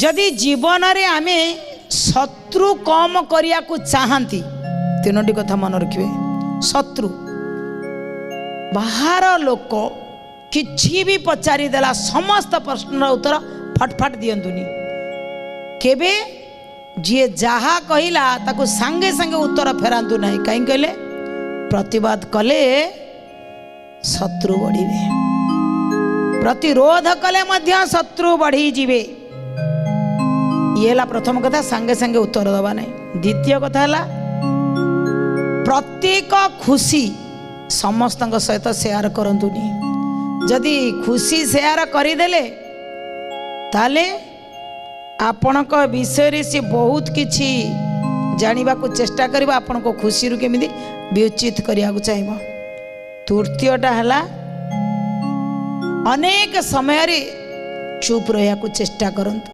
ଯଦି ଜୀବନରେ ଆମେ ଶତ୍ରୁ କମ କରିବାକୁ ଚାହାନ୍ତି, ତିନୋଟି କଥା ମନେ ରଖିବେ। ଶତ୍ରୁ ବାହାର ଲୋକ କିଛି ବି ପଚାରିଦେଲା, ସମସ୍ତ ପ୍ରଶ୍ନର ଉତ୍ତର ଫଟଫଟ ଦିଅନ୍ତୁନି କେବେ। ଯିଏ ଯାହା କହିଲା, ତାକୁ ସାଙ୍ଗେ ସାଙ୍ଗେ ଉତ୍ତର ଫେରାନ୍ତୁ ନାହିଁ। କାହିଁକି କହିଲେ, ପ୍ରତିବାଦ କଲେ ଶତ୍ରୁ ବଢ଼ିବେ, ପ୍ରତିରୋଧ କଲେ ମଧ୍ୟ ଶତ୍ରୁ ବଢ଼ିଯିବେ। ଇଏ ହେଲା ପ୍ରଥମ କଥା, ସାଙ୍ଗେ ସାଙ୍ଗେ ଉତ୍ତର ଦେବା ନାହିଁ। ଦ୍ୱିତୀୟ କଥା ହେଲା, ପ୍ରତ୍ୟେକ ଖୁସି ସମସ୍ତଙ୍କ ସହିତ ସେୟାର କରନ୍ତୁନି। ଯଦି ଖୁସି ସେୟାର କରିଦେଲେ, ତାହେଲେ ଆପଣଙ୍କ ବିଷୟରେ ସେ ବହୁତ କିଛି ଜାଣିବାକୁ ଚେଷ୍ଟା କରିବ, ଆପଣଙ୍କ ଖୁସିରୁ କେମିତି ବିଚ୍ୟୁତ କରିବାକୁ ଚାହିଁବ। ତୃତୀୟଟା ହେଲା, ଅନେକ ସମୟରେ ଚୁପ୍ ରହିବାକୁ ଚେଷ୍ଟା କରନ୍ତୁ।